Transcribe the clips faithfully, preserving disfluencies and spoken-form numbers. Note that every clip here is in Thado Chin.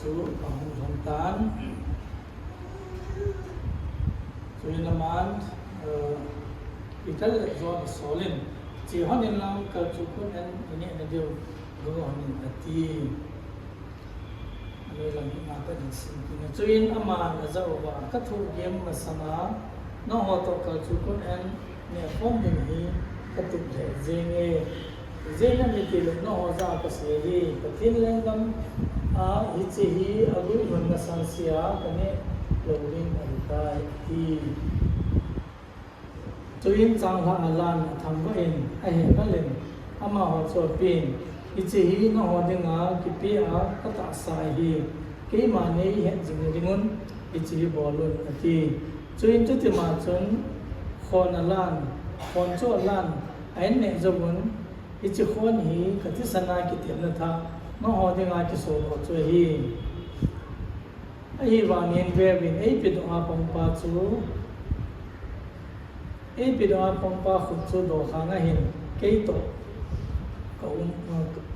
Chu ahung lhung tan. Chuin aman, eh, Peter le John asolin, "Che hon in lang kalchuh kun en ineh nadiu, go hon in," ati. Anoi lang hi nga kahin sim kit e. Chuin aman ajah uva, "Kathohgim masanga nangho toh kalchuh kun en neh khom ding hi katup lheh jenge. Ijeh inem itile nangho jah a kasei ahi, Pathen lenggam a hiche hi aguilhunna sangse a kaneh lou ding ahitai," ati. Chuin changlhah a lan athangvah in, ahehnal in, amaho chu apen, "Hiche hi nangho dinga kipea katahsa ahi, keima neihet jing nadingun hiche hi bol un," ati. Chuin chutima chun khon alan, khon chu alan, a-in neh jouvun, "Hiche khon hi kathisan a kitepna thah nangho dinga kisodoh chu ahi." Ahivangin veuvin, eipedoh a pangpa chu, eipedoh a pangpa khut chu dokhang ahin, keitoh ka um,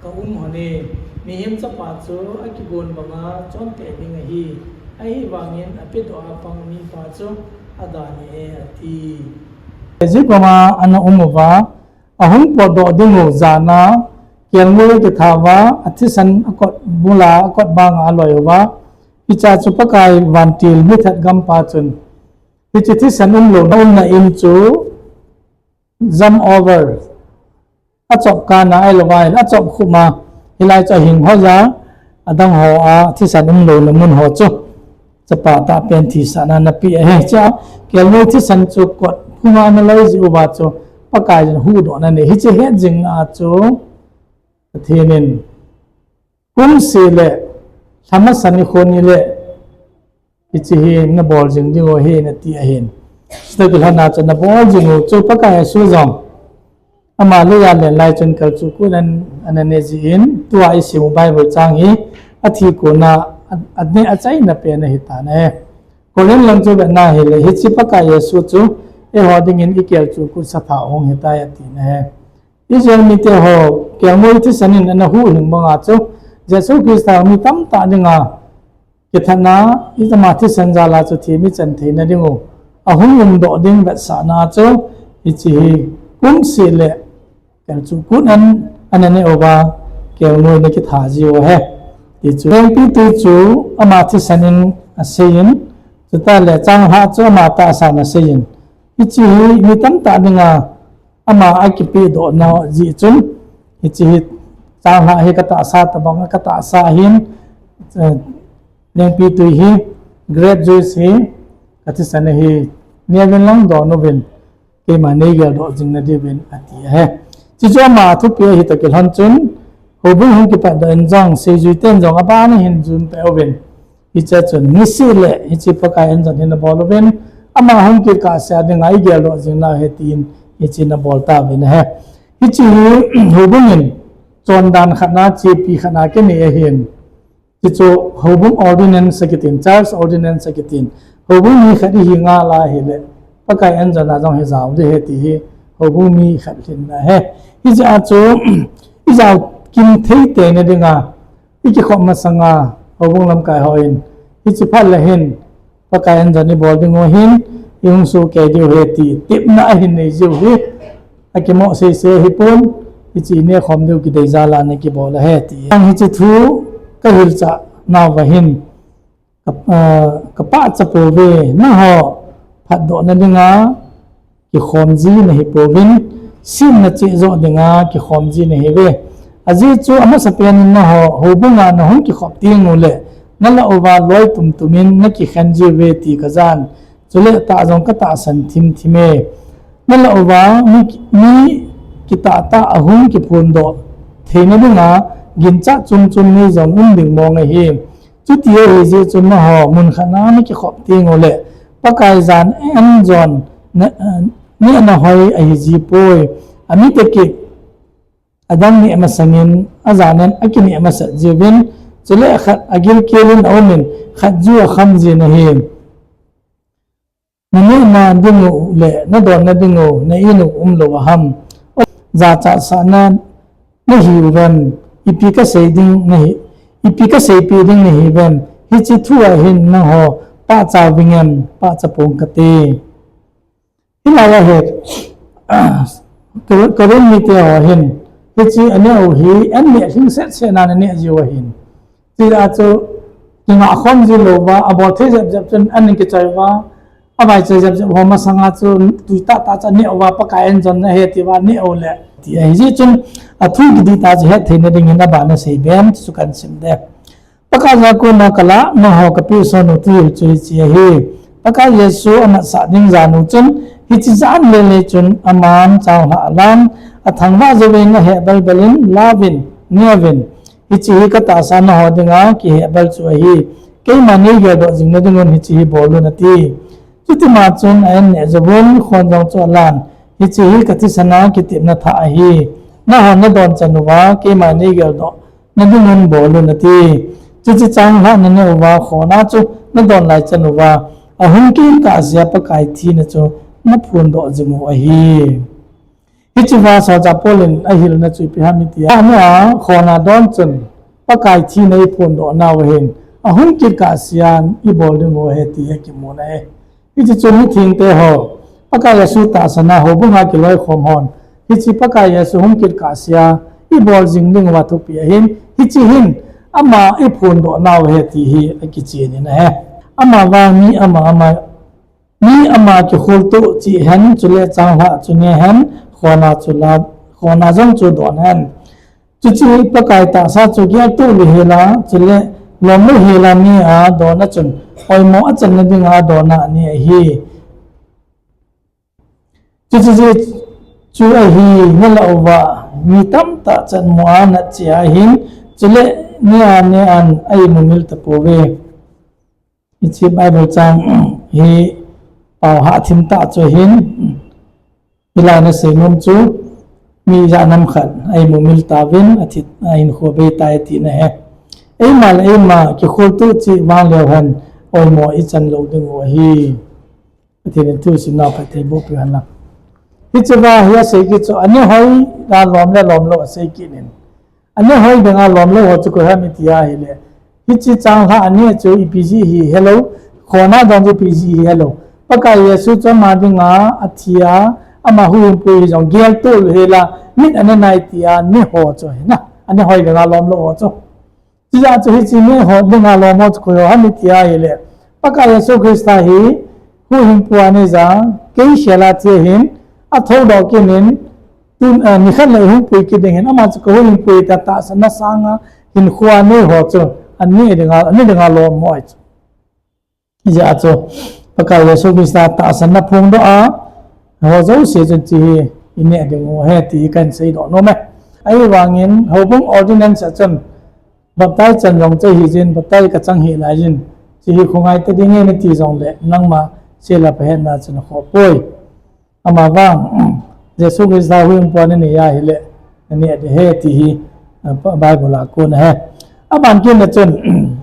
ka um hon e. Mihem Chapa chu akigon banga chonpeh ding ahi. Ahivangin apedoh a pang mipa chu adan e, ati. Egypt gam a ana um uva, ahung potdoh ding u jan a, kelngoi akitha uva, athisan akot bula, akot banga aloi uva, hichea chu Pakai vantil mithat gampa chun, hiche thisan umlouna umna in chu jump over, achop kana ahilouva ahile achop khum a, hilai chu ahing hoi a, adang ho a thisan umlouna mun ho chu, chapa tahpen thisahna ana pe ahi. Chua kelngoi thisan chu kot phunga ana loi jeh uva chu Pakaiyin huhdohna anei. Hiche hetjingna a chu Pathen in kumseh le lha masa nikho ni le hiche hi nabol jing diu ahi nati ahin. Chutoh kilhon a chu nabol jing u chu Pakai Jesu jong ama leiya alen lai chun kalchuh kun an, ana ne jin, tua isim u Bible chang hi athi kona a, aneh achaina pen ahitan ahi. Corinth lang chu vetna hile, hiche Pakai Jesu chu eiho dingin ikelchuh kutsa tha ahung hitai atina ahi. Israel mite ho kelngoi thisan in ana huhhing banga chu Jesu Christa mi tamtah dinga kithatna, ama thisan jal a chu themmi chan theina ding u ahung umdoh ding vetsahna chu hiche hi kumseh le kelchuh kun an, ana neh uva kelngoi ana kitha jiu ahi. Ti chu lengpitwi chu ama thisan in aseiyin, chutah le changlhah chu ama tahsa in aseiyin, hiche hi mi tamtah dinga ama akipehdohna jeh chun, hiche hi changlhah hi katahsa tobang, katahsa ahin, eh, lengpitwi hi, grape juice hi, kathisan ahi, neuvin lang don uvin, keima neigeldoh jing nadiuvin ati ahi. Chuchu ama thupi ahi toh kilhon chun, houbung hung kipatdoh in jong, seijui ten jong abana hin jun peh uvin, hiche chun niseh le hiche Pakai anjon hi nabol uvin, ama hung kikah sea dinga igeldoh jing nau ahi tin, hiche nabol tauvin ahi. Hiche hi houbung in chondan khatna, chepi khatna kinei ahin. Hichu houbung ordinance akitin, church ordinance akitin. Houbung mi khat ihi ngal a ahile, Pakai anjona jong hi jao ding ahi ti hi houbung mi khat lhinna ahi. Hijeh a chu ijao kim thei teina dinga ikikhop masanga houbung lamkai hon, hiche phat le hin Pakai anjon ibol ding u ahin, ihung sohkei diu ahi ti tepna ahin nei jiu hi akimoh seisei ahipon, hiche inekhom diu kidei jal a ana kibol ahi ti. Ang hiche thu kahilchah nauva hin, ka, ah, kapahcha pouve, nangho phatdohna dinga kikhom ji nahi pouvin, semna cheh joh dinga kikhom ji nahiuve. Ajeh chu amasapen in nangho houbung a nahung kikhop teng uleh, nalah uva loi tumtum in nakikhen jiuve ti kajan. Chule tah jong katahsan thimthim e. Nalah uva mi, mi kitahtah ahung kiphondoh theina dinga ginchat chomchom nei jong um ding mong ahi. Chuti ahijeh chun nangho munkhat a nakikhop teng uleh, Pakai jan anjon na, neh nahoi ahiji poi. Ami tekit adang neh masangin ajan in akineh masat jiuvin, chule khat agilkel in aumin, khat ju akham jin ahi. Nanehna ding u le nadonna ding u na-in u umlou aham? Jachat sahna nahiu vem? Ipi kasei ding nahi, ipi kaseipi ding nahiuvem, hiche thu a hin nangho pachat uvingem, pachat ponge kati. Hilai a hi, Korin mite ho hin, hiche aneh u hi, an neh lhingset set na aneh jiu ahin. Hiche a chu, kingah khom ji louva, abol thei jep jep chun an kichoi uva, avaichoi jep jep ho masanga chu, tui tah tah chu aneh uva, Pakai in jong ahe tia aneh u le, ti ahi. Hijeh chun, athu kiti tah chu hetthei na dingin abana seiben, chu kan sim de. Pakaiya kona kalah nangho kapehson u thil chu hiche ahi. Pakai Jesu amatsah ding jan u chun, hiche jan lele chun aman changlhah alan, athangvah jouvin ahehbel bel in, lauvin, neuvin. Hiche hi katahsa nangho dinga kihehbel chu ahi. Keima neigeldoh jing na dingun hiche hi bol un ati. Chutima chun a-an neh jouvun, khon jong chu alan. Hiche hi kathisan a kitepna thah ahi. Nangho nadon chan uva, keima neigeldoh na dingun bol un ati. Chuche changlhah naneh uva, khon a chu nadon lai chan uva, ahung kit kahsea Pakai thina chu naphondoh jing u ahi. Hiche va solchah Paul in ahilna chu ipi ham itia, aneh a khon a don chun Pakai thina iphondoh nau ahin, ahung kit kahsea ibol ding u ahi ti hi kimu ahi. Hiche chun mithengte ho, Pakai Jesu tahsan a houbung a kiloikhom hon, hiche Pakai Jesu hung kit kahsea ibol jing ding uva thupi ahin, hiche hin ama iphondoh nau ahi ti hi akichen in ahi. Ama vang mi ama ama, mi ama kikholtoh cheh hen, chule changlhah chu neh hen, khon a chu la, khon a jong chu don hen. Chuche Pakai tahsa chu geltoh louhel a, chule lomlouhel a neh a donna chun, oimo achan na dinga donna aneh ahi. Chuche chu ahi, nalah uva mi tamtah chan mu a natcheh ahin, chule neh a neh an a-imumil tapouve. Hiche Bible chang hi pao hahthim tah chu ahin, hilai a nasei nom chu, mi ijat ham khat a-imumil tauvin, athi, ahinkho bei tai tina ahi. Eima le eima kikholtoh cheh vang leu hen, oimo ichan lou ding u ahi. Pathen in thusim nau phatthei boh peh hen lang. Hiche va hi asei kit chu, aneh hoi a lom le lomlou asei kit in. Aneh hoi dinga lomlou ho chu koi ham itia ahile, hiche changlhah aneh chu ipi jeh hi helou, khon a don chu ipi jeh hi helou. Pakai Jesu chu ama dinga athi a, ama huhhingpu hi jong geltoh louhel a mit ana nai tia neh ho chu ahi na. Aneh hoi dinga lomlou ho chu. Chujeh chun hiche neh ho dinga lom ho chu koi ho ham itia ahile, Pakai Jesu Christa hi huhhingpu a anei ja, kei khel a thi ahin, athoudoh kit in, tun, eh, nikhat le hung pui kit ding ahin, ama chu kahuhhingpu ahi tia tahsanna sanga hinkho anei ho chu, aneh dinga, aneh dinga lom ho ahi chu. Hijeh a chu, Pakai Jesu Christa tahsanna phongdoh a, ho jouse chun hiche hi ineh ding u ahi ti hi kahin seidoh nom e. Ahivangin, houbung ordinance a chun, baptize chan jong chu hijin, baptize kachang hih laijin, hiche hi khongai ta ding e nati jongle, nangma sel a pahetna chu nakhoh poi. Amavang, Jesu Christa huhhingpu a nanei ahile, naneh ding ahi ti hi, ah, Bible a kon ahi. Aban kit na chun,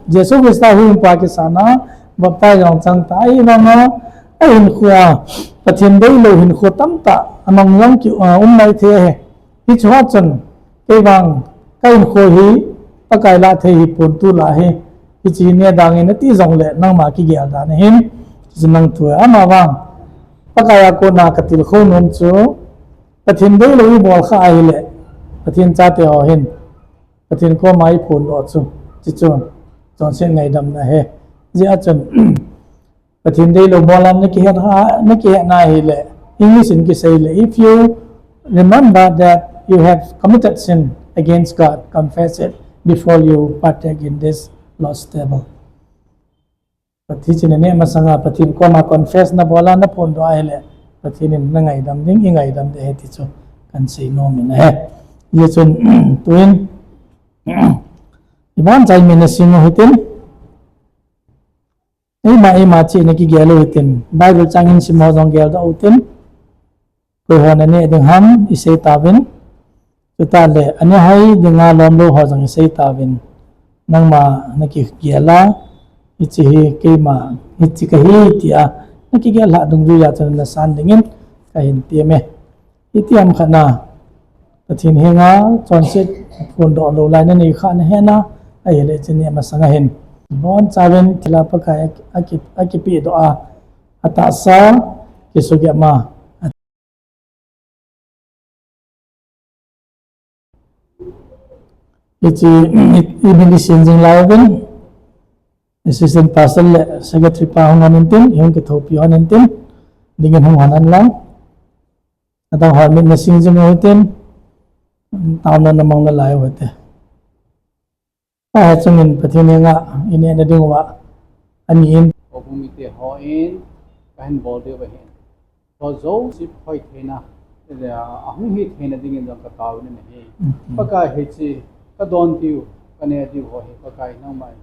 Jesu Christa huhhingpu a kisan a, baptize jong chang tai, ahivang a, ahinkho a, Pathen deilou hinkho tamtah, amang jong ki, ah, um maithei ahi. Hiche a chun, kei vang, kahinkho hi, Pakai lah thei hipon tulai hi, hiche hi neh dang in nati jongle, nangma kigel dan ahin, hiche nang thu ahi. Amavang, Pakai a kona katilkhou nom chu, Pathen deilou ibol khah ahile, Pathen chate ho hin, Pathen koma iphondoh chu, hiche chu, chonset ngaidamna ahi. Hijeh a chun, Pathen deilou bol a nakihet a, nakihet na ahile, English in kisei le, if you remember that you have committed sin against God, confess it before you partake in this Lord's table. Pathen chu naneh masanga Pathen koma confess nabol a naphondoh ahile, Pathen in nangaidam ding, ingaidam ding ahi ti chu kahin sei nom in ahi. Hijeh chun, tuin, iban chai min nasim u hitin, eima, eima cheh nakigel u hitin, Bible chang in sim ho jong geldoh u hitin, koi ho naneh ding ham isei tauvin, chutah le, aneh hoi dinga lomlou ho jong isei tauvin, nangma nakigel a, hiche hi keima, hiche kahi tia, nakigel lhah dungjuiya chun nasan dingin kahin tem e. Itiham khat na, Pathen henga chonset phondoh lou lai nanei khah nahet na, Ahile chun neh masang ahin, bonchauvin thilha Pakai a, a ki, a kipedoh a, atahsa kisugep ma. Hiche, i, i ministry jing lai uvin, assistant pastor le secretary pa hung hon intin, hung kithopi hon intin, dingin hung hon inlang. Adang hon mit nasing jing u hitin, taona namang nalai u hite. Ahi chungin Pathen henga inehna diuva, ani in. Houbung mite hon kahin bol diu ahin. Tua jouse phoi theina, ahung hi theina dingin jong kataovin ahi. Mhm. Pakai hiche, kadon diu, kaneh diu ho hi, Pakai nangma in.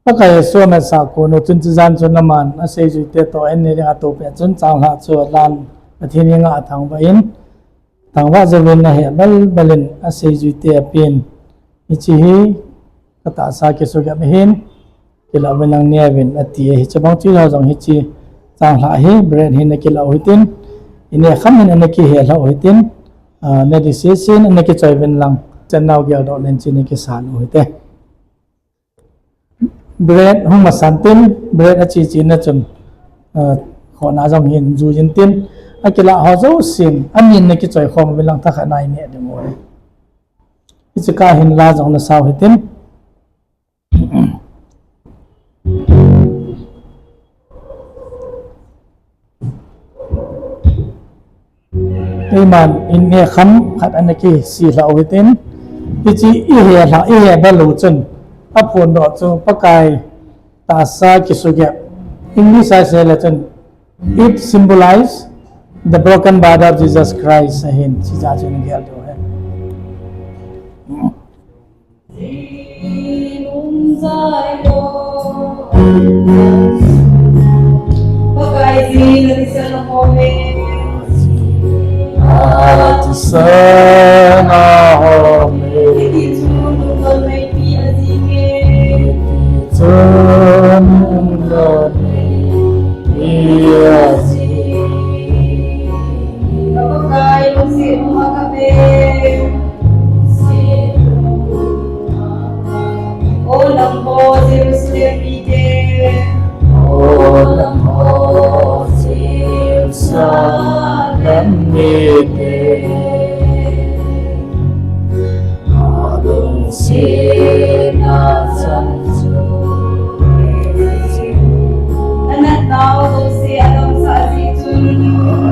Pakai Jesu ametsah kon u chun chujan chun aman aseijuite toh ahin ne ding atoh pet chun changlhah chu alan Pathen henga athangvah in, thangvah jouvin aheh balbal in aseijuite apen. Hiche hi katahsa kisugep ahin, kilah uvin lang neh uvin ati ahi. Chubang chule jong hiche changlhah hi bread hi nakilah u hitin, ineh kham in ana kihelhah u hitin, ah, neh ding sese in ana kichoi uvin lang, channau geldoh len chu nakisan u hite. Bread hung masan tin, bread ache chena chun, ah, khona jong hin jui intin, akilah ho jousen amin nakichoi khom uvin lang thakhat na ineh ding u ahi. Hiche kah hin la jong nasa u hitin. Keiman ineh kham khat ana kiselhah u hitin, hiche ihelhah, ihebal u chun, aphondoh chu Pakai tahsa kisugep. English a isei le chun, it symbolize the broken body of Jesus Christ ahin, chuja chu nagel diu ahi. O nangho Jerusalem mite. O nangho Jerusalem mite. Alungsetna chan chu. Anatnau jouse adamsah jeh chun.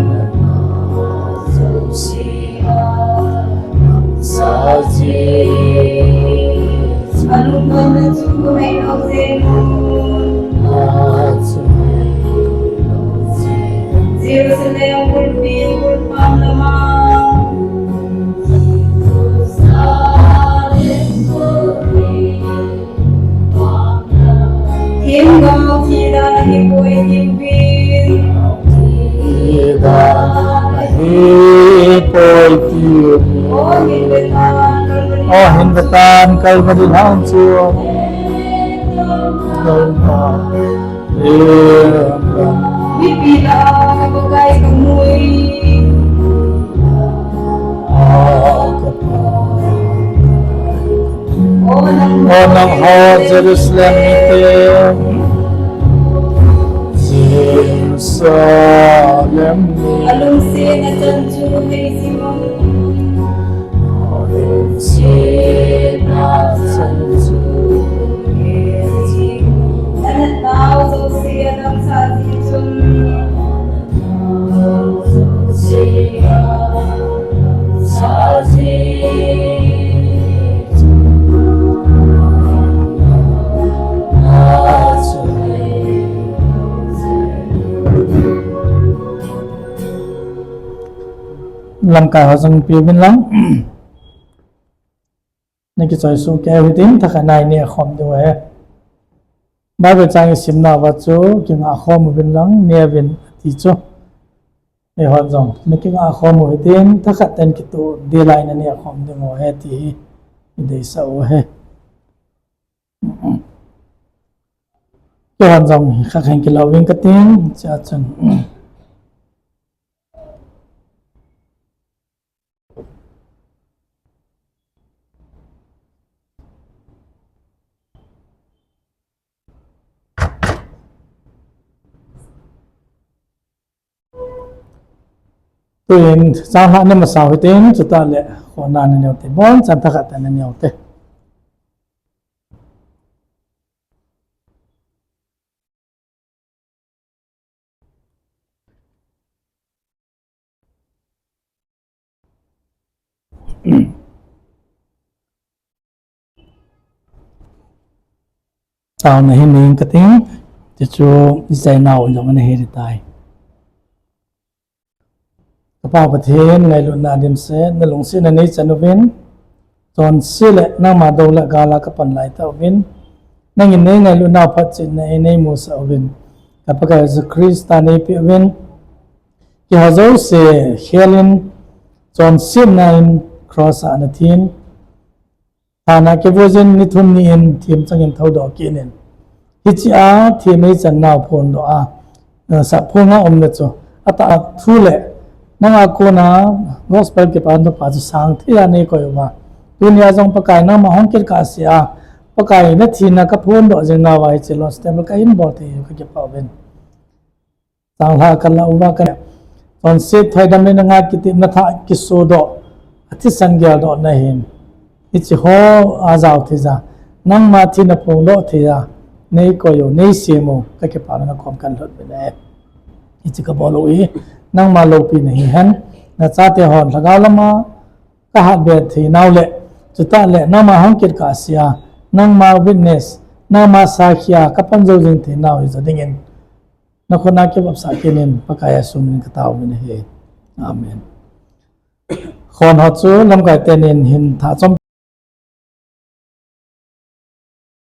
Anatnau jouse adamsah jeh chun. Alungdonna chu heilou jeng un. Jerusalem bulpi bulpam lama. Themgao thi dan ahipoi tiuvin. Thi dan ahipoi tiuvin. O hin vetan Calvary. O hin vetan Calvary lhang chu. Calvary. Mipi lah a Pakai kamui. O nangho Jerusalem mite. Jerusalem mite. Alungsetna chan chu hei jing un. Alungsetna chan chu hei jing un. Anatnau jouse adamsah jeh chun. Lamkai ho jong peuvin lang. Nakichoi soh kei u hitin, thakhat na ineh khom diu ahi. Bible chang isimna uva chu kingah khom uvin lang, neh uvin ati chu. Eihon jong nakingah khom u hitin, thakhat tah in kitoh ding lai in naneh khom diu ahi ti hi ideisah u ahi. Eihon jong khat khat in kilah uving kating, chua chun. Tuin, changlhah na masa u hitin, chutah le, khona na neo te, bonchan thakhat na neo te. Taona hi nei ing kating, tichu i chainau jong ana hi tai. Ka Pa Pathen, ngailutna dimset, na lungsetna nei chan uvin, chonset le nangma dou le gal a ka pan lai tauvin, nangin nei ngailutna phatchetna ei nei musah uvin, ka Pakai Jesu Christa nei pe uvin, keiho jouse khelin, chonsetna in cross a na thin, thana kivui jin ni thum ni in thim changin thoudoh kit in. Hichea thim ei chan nau phondoh a, eh, sah phonga umna chu, atah a thu le, nanga kona gospel kipan thupha chu sang thei a nei koi uva. Tunia jong Pakai nangma hung kit kahsea, Pakai na thina ka phondoh jing nauva hiche Lord's Table ka hin bol thei u ka kipah uvin. Changlhah ka la uva ka ne. Chonset, thaidam le nanga kitepna thah kisodoh, athisan geldohna hin, hiche ho a jao thei ja, nangma thina phongdoh thei ja, nei koi u, nei sem u, ka kipana kom kan lhut uvin ahi. Hiche ka bol u hi, nangma loupina hihen, na chate hon lhagao lama ka hatbe thei nau le, chutah le nangma hung kit kahsea, nangma witness, nangma sakhia ka pan jou jing thei nau hi jo dingin, na khut a kivopsah kit in, Pakai Jesu min in ka tao uvin ahi. Amen. Khon ho chu lamkai tenin hin thah chom